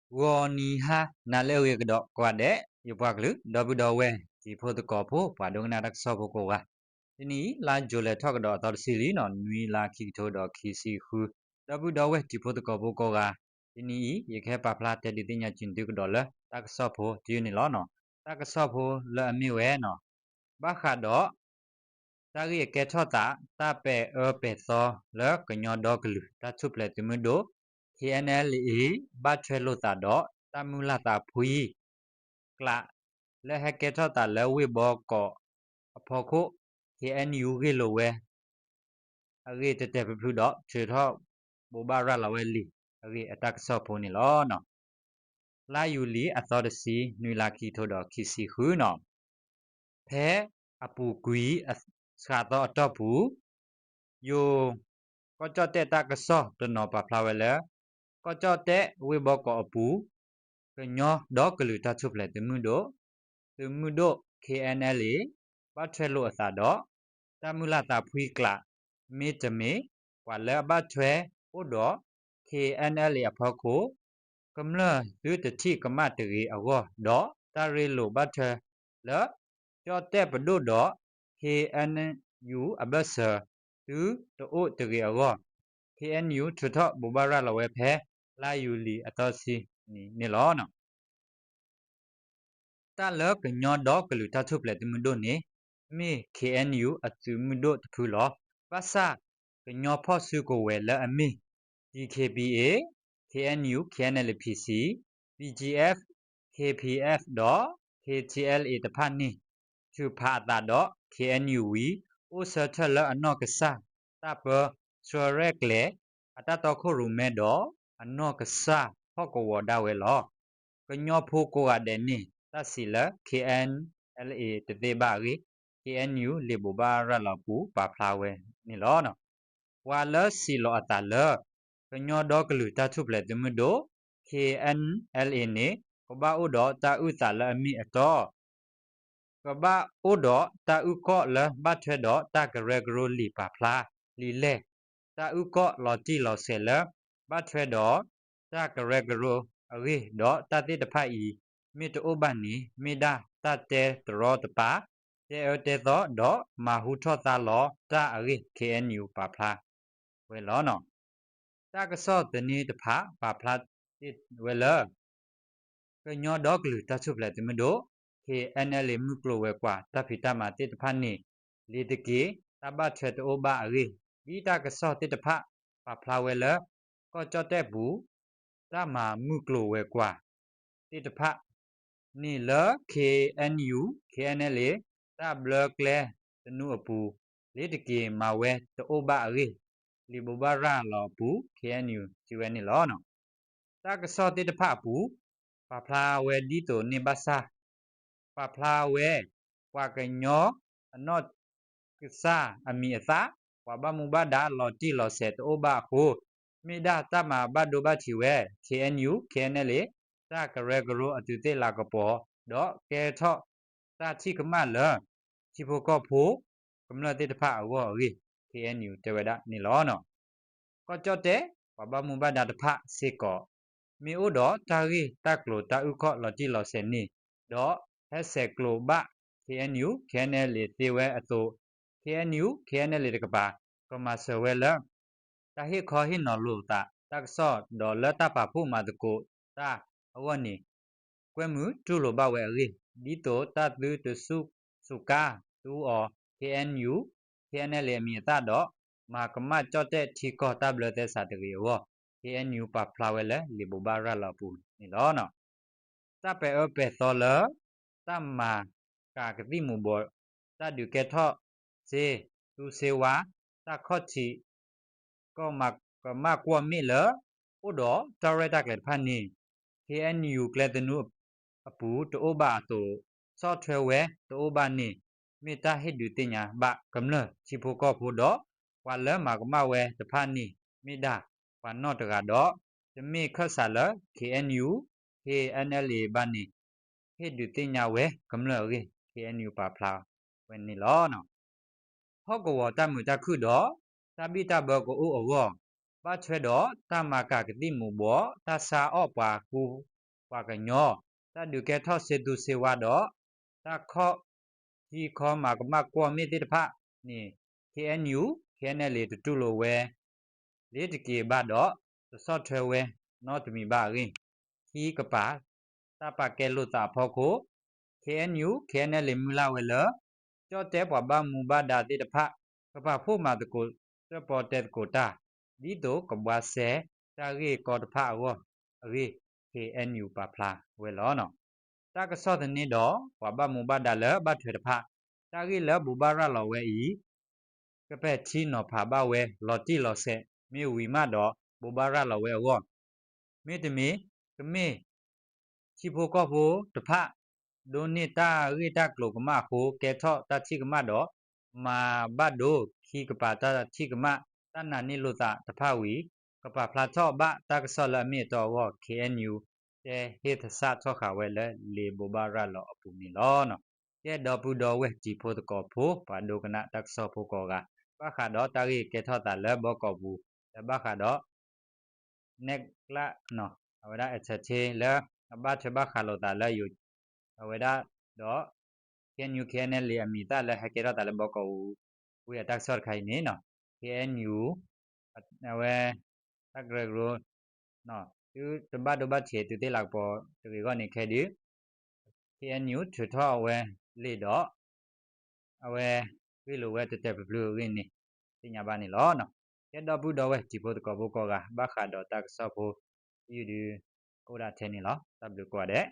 ဂီၤနံၤဟါနၤလၢအဂ့ၤကဒီးကိးဂၤဒဲး ယပှၤကလုာ် ဒီပုၢ်ဒီဝဲၢ်တံၤဖိသကိးဖိ ပှၤဒိကနၣ်တၢ်ကစီၣ်ဖိကိးဂၤ, တနံၤအံၤ လါယူၤလံထီၣ်ကဒီးအသီတဆံလံနီၤ, နွံလါခံကထိဒီးခံဆံဃု, ဒီပုၢ်ဒီဝဲၢ်တံၤဖိသကိးဖိကိးဂၤ, တနံၤအံၤ ယကဟဲပာ်ဖျါတဲဒုးသ့ၣ်ညါက့ၤသုကဒီးလၢတၢ်ကစီၣ်ဖိတယုၢ်န့ၣ်လီၤနီၤ. တၢ်ကစီၣ်ဖိလၢအမ့ၢ်ဝဲနီၤ, ဘၣ်ဃးဒီး တၢ်ဂ့ၢ်အကဲထီၣ်သး တၢ်ပဲာ်အၢပဲာ်သီလၢကညီဒီကလုာ်တၢ်ထူၣ်ဖျဲးသုးမုၢ်ဒိၣ် K N L A ဘၣ်ထွဲလိာ်သးဒီး တၢ်မုၢ်လၢ်သးဖှံ ကျး လၢဟဲကဲထီၣ်သးလၢဝ့ၢ်ဘီကီးအဖီခိၣ် K N U ဂ့ၢ်လိာ်ဝဲ အဂ့ၢ်တဲာ်တဲာ်ဖျုးဖျုးဒီး ထုးထီၣ်ဘိးဘၣ်ရၤလီၤဝဲလံာ်အဂ့ၢ်အတၢ်ကစီၣ်ဖိန့ၣ်လီၤ. လါယူၤလံအသီတဆံ နွံလါခံကထိဒီးခံဆံဃုနီၤ, ဖဲအပူၤကွံာ်အစှၤသီအတီၢ်ပူၤ ယိၤ ကီၢ်ကၠီၣ်တဲၣ်တၢ်ကစီၣ်တနီၤပာ်ဖျါဝဲလၢ ကီၢ်ကၠီၣ်တဲၣ်ဝ့ၢ်ဘီကီးအပူၤ ကညီဒီကလုာ်တၢ်ထူၣ်ဖျဲးသုးမုၢ်ဒိၣ်, သုးမုၢ်ဒိၣ် K N L A ဘၣ်ထွဲလိာ်အသးဒီး တၢ်မုၢ်လၢ်သးဖှံကျး မ့တမ့ၢ် ပှၤလၢအဘၣ်ထွဲအိၣ်ဒီး K N L A အဖီခိၣ် ကမျၢၢ်သုတထံၣ်ကမၣ်တဂ့ၤအဂီၢ် ဒီးတၢ်ရ့လိာ်ဘၣ်ထွဲလၢ ကၠီၣ်တဲၣ်ပဒိၣ်ဒီး K N U အဘၢၣ်စၢၤ သုတအိၣ်တဂ့ၤအဂီၢ် K N U ထုးထီၣ်ဘိးဘၣ်ရၤလီၤဝဲဖဲ လါယူၤလံအသီတဆံနံၤန့ၣ်လီၤ. တၢ်လၢကညီဒီကလုာ်တၢ်ထူၣ်ဖျဲးသုးမုၢ်ဒိၣ်န့ၣ် မ့ၢ် K N U အသုးမုၢ်ဒိၣ်တဖုလီၤ. ဘၣ်ဆၣ် ကညီဖီၣ်စုကဝဲၤလၢအမ့ၢ် D K B A, K N U, K N L A P C, B G F, K P F ဒီး K T L A တဖၣ်န့ၣ် ထုးဖးအသးဒီး K N U ဝံၤ အိၣ်ဆၢထၢၣ်လၢအနီၢ်ကစၢ်တၢ်ပၢဆှၢရဲၣ်ကျဲၤ အတၢ်တီခိၣ်ရိၣ်မဲဒီး အနီၢ်ကစၢ်ဟီၣ်ကဝီၤဒၣ်ဝဲလီၤ. ကညီဖိကိးဂၤဒဲးန့ၣ် တၢ်စံးလၢ K N L A တသ့ဘၣ်အဂ့ၢ် K N U လံာ်ဘိးဘၣ်ရၤလီၤအပူၤပာ်ဖျါဝဲန့ၣ်လီၤ. ပှၤလၢစံးလီၤအသးလၢ ကညီဒီကလုာ်တၢ်ထူၣ်ဖျဲးသုးမုၢ်ဒိၣ် K N L A န့ၣ် ကဘၣ်အိၣ်ဒီးတၢ်အုၣ်သးလၢအမ့ၢ်အတီ ကဘၣ်အိၣ်ဒီးတၢ်အုၣ်ကီၣ်လၢဘၣ်ထွဲဒီးတၢ်ကရၢကရိလံာ်ပာ်ဖျါလံာ်လဲၢ်, တၢ်အုၣ်ကီၣ်လီၤတံၢ်လီၤဆဲးလၢ ဘၣ်ထွဲဒီးတၢ်ကရၢကရိအဂ့ၢ် ဒီးတၢ်သ့ၣ်တဖၣ်အံၤ မ့ၢ်တအိၣ်ဘၣ်န့ၣ် မ့ၢ်ဒၣ်တၢ်တဲတရီတပါ, တဲအၢတဲသီ ဒီးမၤဟူထီၣ်သါလီၤတၢ်အဂ့ၢ် K N U ပာ်ဖျါဝဲလီၤ. တၢ်ကစီၣ်သန့တဖၣ်ပာ်ဖျါတ့ၢ်ဝဲလၢ ကညီဒီကလုာ်တၢ်ထူၣ်ဖျဲးသုးမုၢ်ဒိၣ် K N L A မုၢ်ကျိၤဝဲၤကွာ်တၢ်ဖံးတၢ်မၤသ့ၣ်တဖၣ်န့ၣ် လ့ၤတက့ၤ တၢ်ဘၣ်ထွဲတအိၣ်ဘၣ်အဂ့ၢ် ဒ်တၢ်ကစီၣ်သ့ၣ်တဖၣ်ပာ်ဖျါဝဲလၢ ကီၢ်ကၠီၣ်တဲၣ်ပူၤ တၢ်မၤမုၢ်ကျိၤဝဲၤကွာ်သ့ၣ်တဖၣ်န့ၣ်လၢ K N U, K N L A တၢ်ဘျၢကျဲသနူအပူၤ လ့ၤတက့ၤမၤဝဲတအိၣ်ဘၣ်အဂ့ၢ် လံာ်ဘိးဘၣ်ရၤလီၤအပူၤ K N U စံးဝဲန့ၣ်လီၤ. တၢ်ကစီၣ်သ့ၣ်တဖၣ်အပူၤ ပာ်ဖျါဝဲဒ်သိးန့ၣ်ဘၣ်ဆၣ် ပာ်ဖျါဝဲ ပှၤကညီအနီၢ်ကစၢ်အမံၤအသၣ် ပှၤဘၣ်မူဘၣ်ဒါလီၤတံၢ်လီၤဆဲးတအိၣ်ဘၣ်အဃိ မ့ၢ်ဒၣ်တၢ်မၤဘၣ်ဒိဘၣ်ထံးဝဲ K N U, K N L A တၢ်ကရၢကရိအသုးသ့ၣ်လၤကပီၤ ဒီးကဲထီၣ်တၢ်ထံၣ်ကမၣ်လၢ ထံဖိကီၢ်ဖိကမျၢၢ်သ့ၣ်တဖၣ်အဂီၢ်အဂ့ၢ် K N U တဲဝဲဒၣ်န့ၣ်လီၤ. ကီၢ်ကၠီၣ်တဲၣ် ပှၤဘၣ်မူဘၣ်ဒါတဖၣ်စ့ၢ်ကီး မ့ၢ်အိၣ်ဒီးတၢ်ဂ့ၢ်တၢ်ကျိၤတၢ်အုၣ်ကီၣ်လီၤတံၢ်လီၤဆဲးန့ၣ် ဒီးဟဲဆဲးကျိးဘၣ် K N U, K N L A သ့ဝဲအသိး K N U, K N L A တကပၤ ကမၤစၢၤဝဲလၢ တၢ်ဟ့ၣ်ခီဟ့ၣ်နီၤလိာ်သးတၢ်ကစီၣ် ဒီးလၢတၢ်ပာ်ဖှိၣ်မၤသကိးတၢ်အဂီၢ်န့ၣ် ကွဲမုာ်တူၢ်လိာ်ဘၣ်ဝဲအဂ့ၢ် ဒ်သိးတၢ်သုတစူၢ်စူးကါသူအီၤ K N U, K N L A အမံၤအသၣ်ဒီး မၤကမၣ်ကၠီၣ်တဲၣ်ထံကီၢ်တၢ်ဘျၢသဲစးတဂ့ၤအဂီၢ် K N U ပာ်ဖျါဝဲလၢလံာ်ဘိးဘၣ်ရၤလီၤအပူၤန့ၣ်လီၤ. တၢ်ပဲာ်အၢပဲာ်သီလၢ တၢ်မၤကၤကသံၣ်မူၤဘှီး တၢ်ဒုးကဲထီၣ်စ့ သူစ့ဝါ တၢ်ခီၣ်ထံး ကီၢ်မၤကမၣ်ကွီၢ်မ့ၣ်လၢ အိၣ်ဒီးတၢ်ရဲၣ်တၢ်ကျဲၤတဖၣ်န့ၣ် K N U ကျဲသနူအပူၤတအိၣ်ဘၣ်အသိး ဆီၣ်ထွဲဝဲတအိၣ်ဘၣ်န့ၣ် မ့ၢ်တၢ်ဟ့ၣ်ဒုးသ့ၣ်ညါဘၣ်ကမျၢၢ်ထံဖိကီၢ်ဖိဒီး ပှၤလၢမၤကမၣ်ဝဲတဖၣ်န့ၣ် မ့ၢ်ဒၣ်ပှၤနီၢ်တဂၤဒီး တမ့ၢ်ခၢၣ်စးလၢ K N U, K N L A ဘၣ်န့ၣ် ဟ့ၣ်ဒုးသ့ၣ်ညါဝဲကမျၢၢ်အဂ့ၢ် K N U ပာ်ဖျါဝဲန့ၣ်လီၤ. ဟီၣ်ကဝီၤတၢ်မုာ်တၢ်ခုၣ်ဒီး တၢ်ဘံၣ်တၢ်ဘၢကအိၣ်အဂီၢ် ဘၣ်ထွဲဒီးတၢ်မၤကၤကသံၣ်မူၤဘှီး တၢ်ဆါအီၣ်ပှၤကူ ပှၤကညီ တၢ်ဒုးကဲထီၣ်စ့သူစ့ဝါဒီး တၢ်ခီၣ်ထံခီမၤကမၣ်ကွီၢ်မ့ၢ်သ့ၣ်တဖၣ်န့ၣ် K N U K N L A တတူၢ်လိာ်ဝဲ လ့ၤတက့ၤဘၣ်ဒီး တဆီၣ်ထွဲဝဲနီတမံၤဘၣ်အဂ့ၢ် ခံကပၤ တၢ်ပာ်ကဲလိာ်သးအဖီခိၣ် K N U K N L A မုၢ်လၢ်ဝဲလၢ ကၠီၣ်တဲၣ်ပှၤဘၣ်မူဘၣ်ဒါသ့ၣ်တဖၣ် ကပာ်ဖှိၣ်မၤသကိး တၢၣ်ပီတဲသကိးတၢ် ဒ်သိးကဘှါစဲတၢ်ဂ့ၢ်ကီတဖၣ်အဂီၢ်အဂ့ၢ် K N U ပာ်ဖျါဝဲလီၤ. တၢ်ကစီၣ်သန့ဒီး ပှၤဘၣ်မူဘၣ်ဒါလၢဘၣ်ထွဲတဖၣ် တၢ်ဂ့ၢ်လၢဘိးဘၣ်ရၤလီၤဝဲအံၤ ကပဲာ်ထံနီၤဖးဘၣ်ဝဲ လီၤတံၢ်လီၤဆဲး မ့ၢ်ဝံၤမးဒီး ဘိးဘၣ်ရၤလီၤဝဲအဂီၢ် မ့တမ့ၢ် ကမ့ၢ် ထံဖိကီၢ်ဖိတဖၣ် ဒိးန့ၢ်တၢ်ဂ့ၢ်တၢ်ကျိၤကမၣ်အဃိ ကဲထီၣ်တၢ်ထံၣ်ကမၣ်ဒီး မၤဘၣ်ဒိခံကပၤတၢ်ထံၣ်ကမၣ် တၢ်နာ်န့ၢ်လိာ်သးတဖၣ်ဝံၤ ကပာ်ဖျါထီၣ်ဘၣ်တၢ်ကစီၣ်လၢအမ့ၢ်အတီအဂီၢ် K N U တဲဟ့ၣ်သဆၣ်ထီၣ်ဃာ်ဝဲလၢလံာ်ဘိးဘၣ်ရၤလီၤအပူၤန့ၣ်လီၤ. ကဲဒီပုၢ်ဒီဝဲၢ်တံၤဖိသကိးဖိ ပှၤဒိကနၣ်တၢ်ကစီၣ်ဖိကိးဂၤ ဘၣ်ဃးဒီးတၢ်ဂ့ၢ်ကဲထီၣ်သးလၢဘီကီးပူၤ လၢဘၣ်ဃးဒီး နဲၣ်ကျၢ် အဝဲဒၣ် entertain လၢအဘၣ်ထွဲဘၣ်ဃးလိာ်သးလၢယိၤ အဝဲဒၣ်ဒီး K N U K N L A အမံၤသၣ်လၢဟဲကဲထီၣ်သးလၢဘီကီးပူၤ ဝံၤအတၢ်ကစီၣ်တခါအံၤန့ၣ် K N U အဝဲ တၢ်ကရၢကရိ သုတဘၣ်ဒိဘၣ်ထံးသုသ့ၣ်လၤကပီၤတဂ့ၤအဂီၢ်န့ၣ် ခဲဒုး K N U ထုးထီၣ်အဝဲလံာ်ဒီး အဝဲဂ့ၢ်လိာ်ဝဲတဲာ်တဲာ်ဖျုးဖျုးအဂ့ၢ်န့ၣ် သ့ၣ်ညါဘၣ်န့ၣ်လီၤ. ကဲဒီပုၢ်ဒီဝဲၢ်တံၤဖိသကိးဖိကိးဂၤ ဘၣ်ဃးဒီးတၢ်ကစီၣ်ဖိ ယုၢ်ဒုး အိၣ်ဒၣ်ထဲန့ၣ်လီၤ. တၢ်ဘျုးကိးဂၤဒဲး